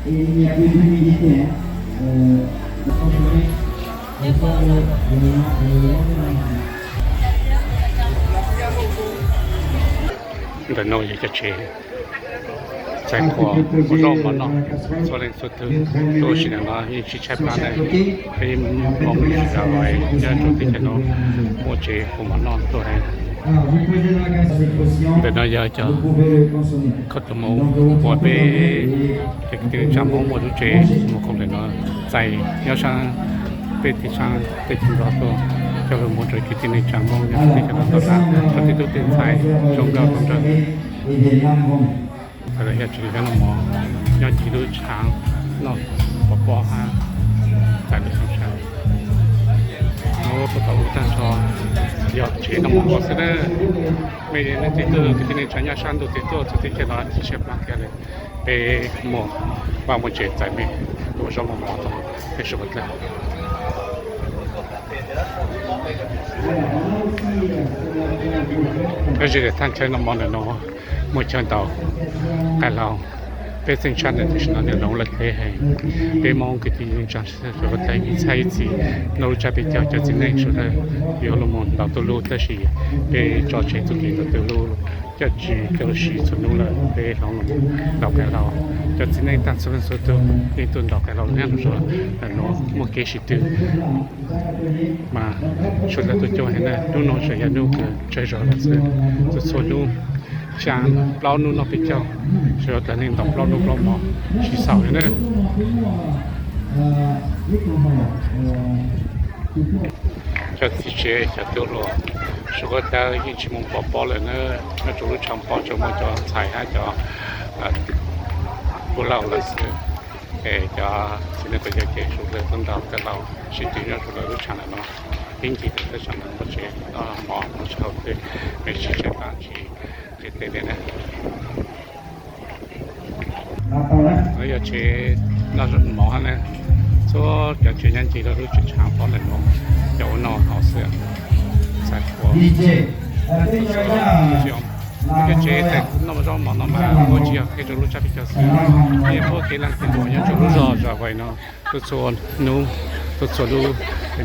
Ntawm no yog cov tsev txais khuam ua zaub mov noj, txhua leej txhua tus tuaj sim neej no yeej tsis tshaib plab ne. Peb Hmoob sawv daws nyob rau teb chaws no muaj tsev ua mov noj tuaj heev. Ntawm no yog cov khaub tus mus ua peb cov kwv tij neej tsa Hmoob muaj lub tsev mus khoom ntawm no txais nyob sab peb teb chaws, teb chaws Nplog tuaj coj los muag rau kwv tij neej tsa Hmoob nyob rau teb chaws no tau tas, rau tej tub tej ntxhais zoo nkauj tag nrho. Thaum no yog tsev noj mov, nyob ncig lub tshav noj pov pob hab txais lub xyoo tshav. Lub puag thaum ub tag nrho yog tsev noj mov npog xwb na. Mej leej twg tuaj, kwv tij neej tsa nyob sab ntuj txawv tuaj txhua teb chaws no tsis tshaib plab kiag li. Peb muaj vaj muaj tsev txais mej tuaj ua zaub noj mov tau, peb sawv daws. Kab zis thaj chaw noj mov ntawm no muaj chaw ntaus qai laug, peb txheej tshaj ntawm tam sim no nws hloov lawm teb heev. Peb Hmoob kwv tij neej tsa sawv daws ib txhab ib txhis noj lub tsab peb caug, cov txiv neej sawv daws yuav los mus ntaus tuj lub, tab sis peb tso tseg txuj kev ntaus tuj lub coj tsis coj lub siv txhua hnub lawm, peb hloov los ntaus qai laug. Cov txiv neej tag txhua leej txhua tug yeej tuaj ntaus qai laug nyob rau ntawm no, muaj kev sib tw mas sawv daws tuaj coob heev na. Hnub no tseem yog hnub kws tsawg zog lawm xwb, txhua txhua hnub xya plaub hnub noj peb caug, sawv daws tag neej ntaus plaub hnub plaub hmo tsis xaus li na. Cov txiv tsev cov tub hluas sawv daws yeej tsis mus pov pob lawm na. Nyob rau lub tshav pob tsuas muaj cov ntxhais hab cov kuj laug lawm xwb. Es cov txiv neej tub yau ces sawv daws tuaj ntaus qai laug sib tw nyob rau lawv lub tshav ntawm no. Ib ncig teb tshav ntawm no muaj tsev noj mov, muaj tsev haus dej, peb tsis tshaib plab tsis nqhis tes li na. No yog tsev noj mov hab na. Txhua cov tsev nyob ncig rau lub tsev tshav pob ntawm no, cov ua noj haus xwb, txhais khuam. Cov tsev txais noj zaub mov no mas puab tsis yog qhia rau lub tsab peb caug xwb, yeej puab kev leej kev tus nyob rau lub zog Zas Vais no. Tuaj txhua hnub, tuaj txhua lub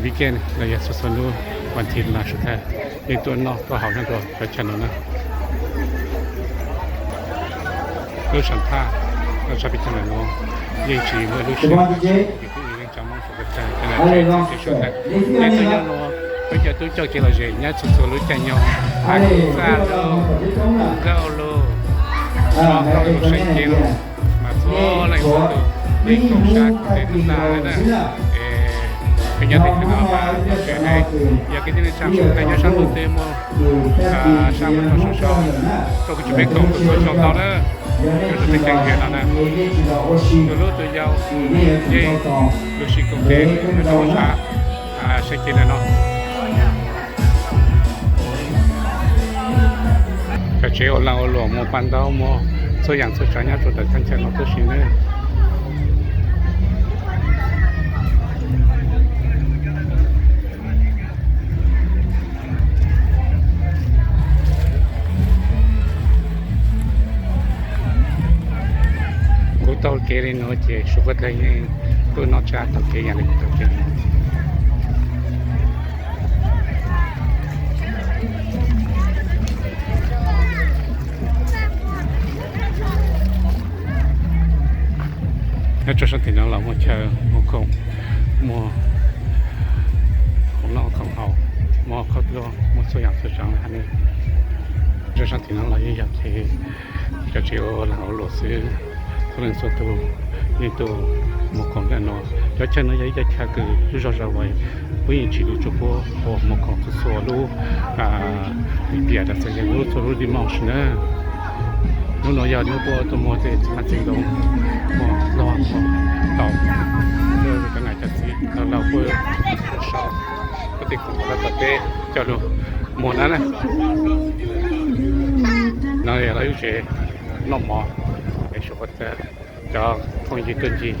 weekend los yog txhua txhua lub vas thiv mas sawv daws yeej tuaj noj tuaj haus nyob rau cov chaw no na. Lub tshav thaj, lub tshav peb caug ntawm no yeej tsis muaj lub siab, leej tsa Hmoob sawv daws, peb cov tub coj kev lom zem nyob txhua txhua lub caij nyoog, hais lus, txaj lus, nkauj lus, so nkauj lus seev cev lus, mas txhua leej txhua tus yeej koom sab koom tes tag li na. Es peb nyob teb chaws no mas yog kwv tij neej tsa sawv daws nyob sab ntuj twg muaj sab muaj tog sawv sau, rau kuv tsis peb koom tus txhua xyoo tau na, rau teb chaws Nplog no na. Tus hlub tus yau yeej lug sib koom tes nyob rau hauv tshav seev cev ntawm no. Cov tsev ua lag ua luam, muag paj ntaub, muag txhua yam txhua tsav nyob rau ntawm thaj chaw no tib si nawb. Kuv taug kev li no ces sawv daws yeej tuaj noj tsab taug kev yam li kuv taug kev no. Nyob rau sab tim no los muaj chaw muag khoom, muag khoom noj khoom haus, muag khaub dluab, muag txhua yam txhua tsav hab ne. Rau sab tim no los yeej yog kev, cov tsev ua lag ua luam xwb, txhua leej txhua tus yeej tuaj muag khoom ntawm no. Cov chaw no yog ib cov chaw kws lub zog Zas Vais puab yeej tsim lub rua puab ua muag khoom txhua txhua lub, piam los txawm yog lub txhua lub dimuj si na. Hnub no yog hnub puab tuaj muag tej txiv hmab txiv ntoo, muag log muag taum, cov nam cov txiv laug puab sau puab tej khoom lawm tom teb coj lug muag na na. No yog lawv lub tsev noj mov, es sawv daws cov phooj ywg tuaj ncig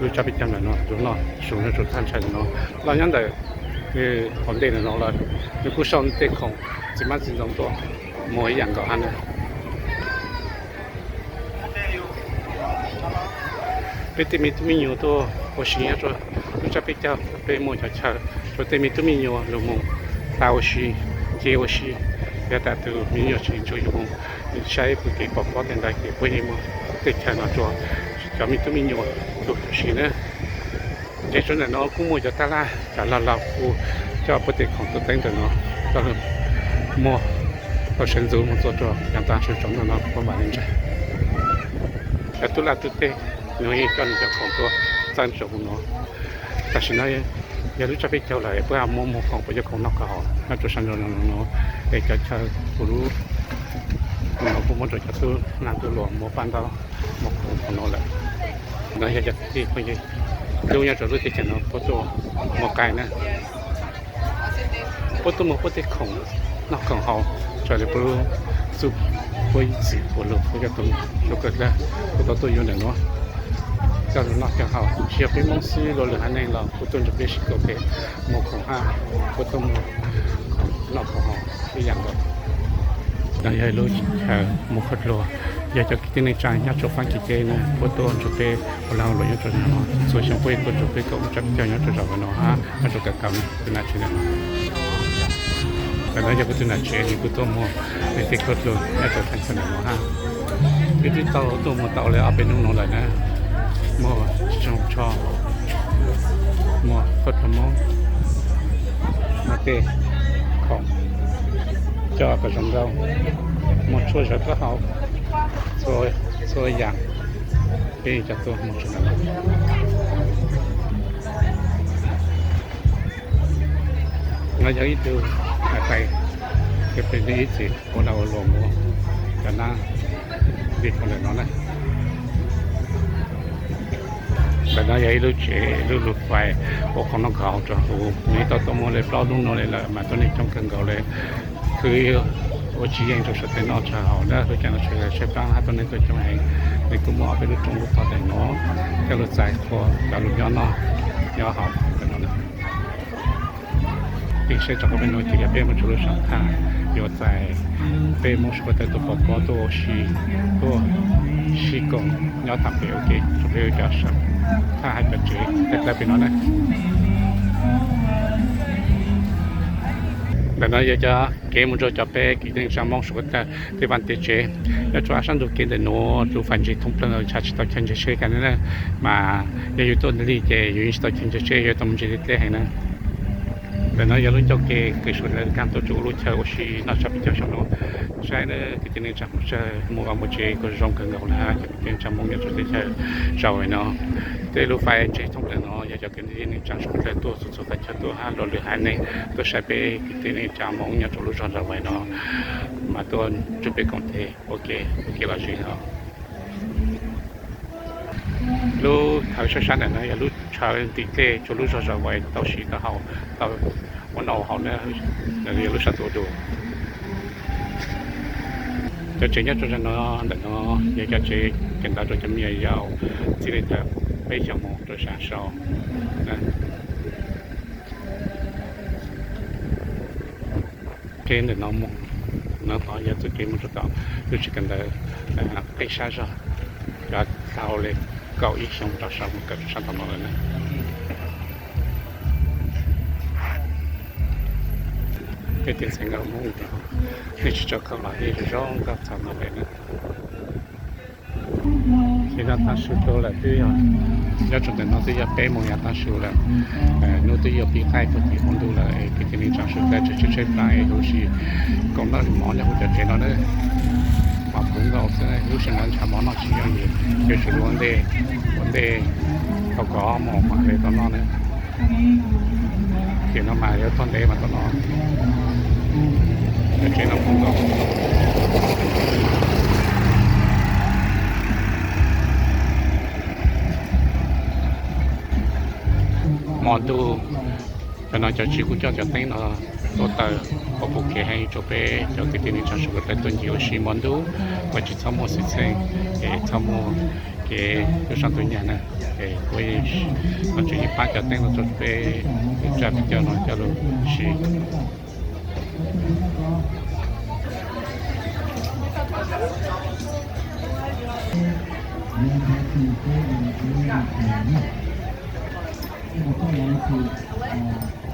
lub tsab peb caug ntawm no, lug noj su nyob rau thaj chaw no. Los nyob ntawm nws hauv ntej ntawm no lawm, nws kuj sau tej khoom txiv hmab txiv ntoo tuaj muag ib yam nkaus hab na. Peb tej me tub me nyuam tuaj ua si nyob rau lub tsab peb caug, peb muaj cov chaw rau tej me tub me nyuam los mus tas ua si, nce ua si. Yog tas tus me nyuam tsis ntsug yuav mus saib pw kev pom pob tej ntawd ces puab yeej muaj tej chaw no rau cov me tub me nyuam ua si na. Nce rau ntawm no kuj muaj cov tab laj cov laug laug kuj coj puab tej khoom tuaj teeb ntawm no, coj muag tau sawv ntxuv mus txua rau cov nta su tsaus ntuj no puab mam li ntsaig. Cov tub laj tub teg nws yeej coj nws cov khoom tuaj txawb rau hauv no. Tam sim no yog lub tsab peb caug lawm puab muab muag khoom puab cov khoom noj khoom haus nyob rau sab nraud no, es cov chaw hauv lub no kuj muab rau cov tub nag tub luam muab paj ntaub muag khoom hauv no lawm. No yog cov kwv tij phooj ywg nyob rau lub teb chaws no puab tuaj muag qaib na. Puab tuaj muag puab tej khoom noj khoom haus raws li puab txuj puab ib txwm ua lug puab coj tuaj, rau kawg dlawg puab tau tuaj yuav ntawm nuav coj lug noj coj haus. Tsis yog peb Moob xwb, luag lwm haiv neeg los kuj tuaj nrug peb sib koom tes muag khoom hab, puab tuaj muag khoom noj khoom haus ib yam nkaus. No yog lub chaw muag qhov dluag, yog cov kwv tij neej tsaa nyob rau Faab Kis teb na puab tuaj nrug peb ua lag luam nyob rau no. Txhua xyoo puab yeej tuaj nrug peb koom lub tsab peb caug nyob rau zos no hab nyob rau kawg kaum tug nam tsev ntawm no. Ntawm no yog kuv tug nam tsev, nws kuj tuaj muag tej qhov dluag nyob rau teb chaws ntawm no hab. Wb twb tau tuaj muag tau li ob peb hnub no lawm na. Muag tsoog tsho, muag qhov dluag Moob, muag tej khoom coj kom zoo nkauj, muag tshuaj zawv taub hau, txhua yam peb coj tuaj muag tso ntawm no. No yog ib tug tais, tes peb ib txwm ua lag ua luam muag cov nab nti khoom ntawm no na. Ntawm no yog ib lub tsev, lub lub fais ua khoom noj khoom haus rau huv, nws tau tuaj muag li plaub lub no li lawm mas tuaj neeg coob kawg nkaus li. Khwv ua tsis yeej rau suav tes noj tsa haus na, lub caij no tshwm tshaib plab hab tuaj neeg tuaj coob heev. Nws kuj muaj ob peb lub rooj lub tog ntawm no coj lug txais qhua cov lug nyob noj nyob haus ntawm no na. Tig saib rau qhov peb nuav ces yog peb Moob Tsua lub saam thaj, yuav txais peb Moob Tsua tawm tuaj pov pob tuaj ua si, tuaj sib koom nyob taam pem ua ke rau peb cov saam thaj hab cov tsev dawb dawb pem no na. Ntawm no yog cov kev mus rau cov peb kwv tij neej tsaa Moob Tsua tej vaaj tej tsev nyob rau sab ntug kev ntawm nuav, lub fais ntseeg thoob plawg ntsha tsis tau chaw ntseg tsheb kiag na, mas yog yus tuaj ntawm no ces yus yeej tsis tau chaw ntseg tsheb, yus tau mus ntseg deb deb heev na. Ntawm no yog lub ncauj ke kws suav dlawg kaag tuaj rua lub chaw ua si noj tsab peb caug saum no. Saib na, kwv tij neej tsaa Hmoob Tsua muaj vaj muaj tsev kuj zoo kawg nkaus na, cov kwv tij neej tsaa Moob nyob rau teb chaws Zam Vais no. Tej lub fais ntseeg thoob plawg no yog cov kwv tij neej tsaa suav dlawg tuaj txhua txhua qhov chaw tuaj hab luas lwm haiv neeg tuaj saib peb kwv tij neej tsaa Moob nyob rau lub zog Zam Vais no, mas tuaj nrug peb koom tes ua ke, ua ke lom zem os. Lub thawv sab sab ntawm no yog lub thawv ntim tej rua lub zog Zam Vais tau siv tau haus tau ua noj ua haus na, yog lub sab tuav dua. Cov tsev nyob rau zog no, ntawm no yog cov tsev kawm ntawv rau cov me nyuam yaus txij li thawm peb xyoos moog rau sab sau. Kev ntawm no moog, no tod yog txuj kev moog rau tom lub tsev kawm ntawv qib sab zog, cov dhau li kaum ib xyoos rau sau moog kawm rau sab tom no lawm na. Peb tus ntxhais nkauj Hmoob, nej tsis tso khau los yeej zoo zoo nkauj txog no lawm na. Ces noj taab su dua lawm twb yog, nyob rau ntawm no twb yog peb moos yav taab su lawm. Hnub twb yuav pib qaij puag tim hmo ntuj lawm, kwv tij neej tsaa suav dlawg tseem tshaib tshaib plab es huv si koom noj mov nyob huv cov tsev no na. Mov puv nkaus xwb, lub sij hawm no ntshav mov noj tsis yooj yim, yuav tsum ua ntej, ua ntej tau kov mov mam li tau noj na. Ces no mas yuav tog ntev mas tau noj. Cov tsev no puv nkaus. Hmo ntuj, cov no cov tsev kuj coj cov teeb no tuaj taws ua puv kev heev rau peb cov kwv tij neej tsaa suav dlawg tuaj ncig ua si hmo ntuj, mas tsis txhob muaj xwm txheej, es txhob muaj kev tub sab ntxwv nyag na. Es kuv tseem yeej pab cov teeb no rau peb tsab peb caug no coj lug siv. Yog ntawd ces peb mus peb mus thaum no, peb mus thaum no ces,